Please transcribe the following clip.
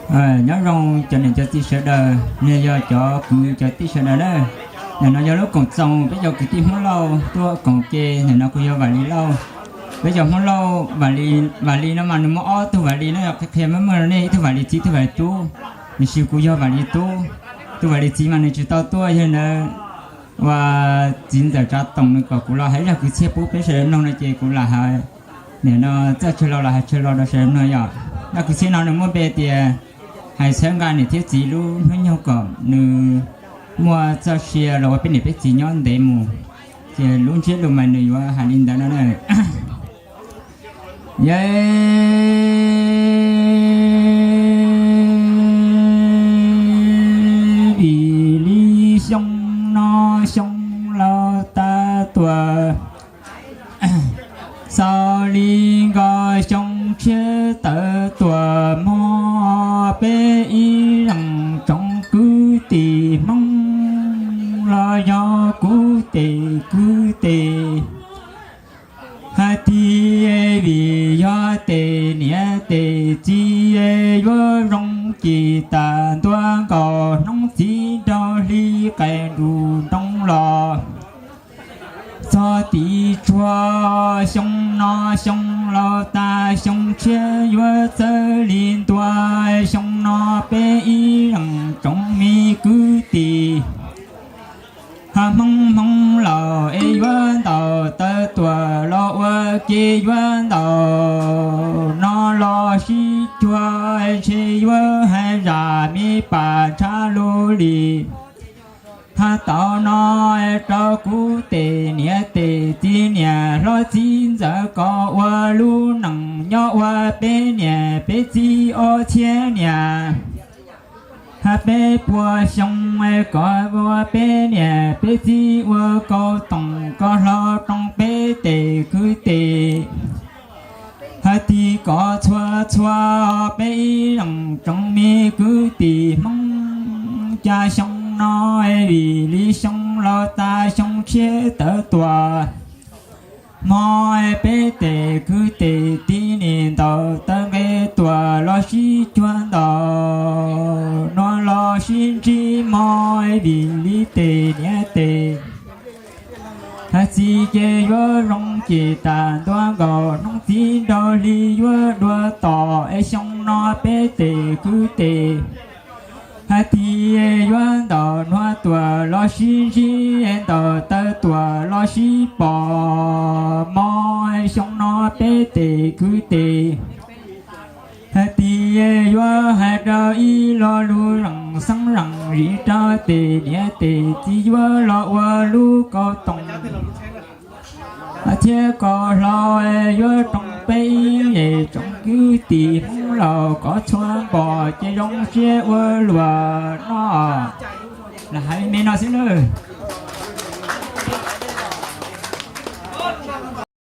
Nyob zoo cov niam cov txiv sawv daws, nws yog cov kwv cov tij sawv daws na. Ntawm no yog lub koom txoos peb cov kwv tij Hmoob Lauj tuaj koom ke, ntawm no kuj yog Vam Lis Lauj. Peb cov Hmoob Lauj, Vam Lis no mas nws muaj ob tug Vam Lis no, qhia qhia meej meej rau nej, ib tug Vam Lis txiv, ib tug Vam Lis tub. Tiam sis kuv yog Vam Lis tub, tus Vam Lis txiv mas nws tsis tau tuaj, yog li ntawd uas txiv ntxawm Tsav Toom nws kom kuv los hais zaj kwv txhiaj pub peb sawv daws mloog no ces kuv lam hais, nim no txawj tsawg lo los hais tsawg lo rau sawv daws mloog yom. Zaj kwv txhiaj no nws muaj npe tias hais txhawb nqa niam thiab txiv lub hnub nyoog kom nws muaj txoj sia los ua peb niam peb txiv nyob ntev mus, ces lub ntsiab lus mas nws yuav hais li ntawd no na. Yog vim li xyoo no xyoo laus tas tuaj, xaus li nkaus xyoo tshiab tawm tuaj, hmo peb ib leeg tsoom kwv tij Hmoob los yog kwv tij kwv tij hais tias vim yog tej niam tej txiv yuav zoo cim tas ntua nkaus hnub txiv nraug hli qaij nrug nroo los. Txog tim tsuag xyoo no xyoo laus tas xyoo tshiab yuav txawv li ntua, xyoo no peb ib leeg tsoom me kwv tij ha Hmoob Hmoob laus es yuav ntaus taw tuaj los ua ke yuav ntaus no los sib cuag ntshe yuav hais zaj me pam ntshav lug li. Has tau no rau kuv tej niam tej txiv niam hlob txiv ntxawm kom ua lub neej nyob ua peb niam peb txiv ob txhiab niam. Has peb puas xyoo kom ua peb niam peb txiv ua kauj toom koj hlau rau peb tej kwv tij. Hais tias kom txhua txhua peb ib leeg tsoom me kwv tij Hmoob, cas xyoo no vim li xyoo laus tas xyoo tshiab tawm tuaj, hmo peb tej kwv tij tib neeg ntaus taw nqe tuaj los sib cuag ntaus no los sib ntsib hmo, vim li tej niam tej hais txiv ces yuav zoo cim tas ntua nkaus hnub txiv nraug hli yuav dua tom es xyoo no peb tej kwv tij hais tias yuav ntaus hnub tuaj los sib ntsib, ntaus taw tuaj los sib pom hmo, xyoo no peb tej kwv tij hais tias yuav hais rau ib lo lus zoo xeeb zoo zis rau tej niam tej txiv yuav los ua lub kauj toom thiab kauj hlau, yuav rau peb ib leeg tsoom kwv tij Hmoob laus kom txhua npom ces zoo siab ua luaj no. Lam hais me no xwb nawb.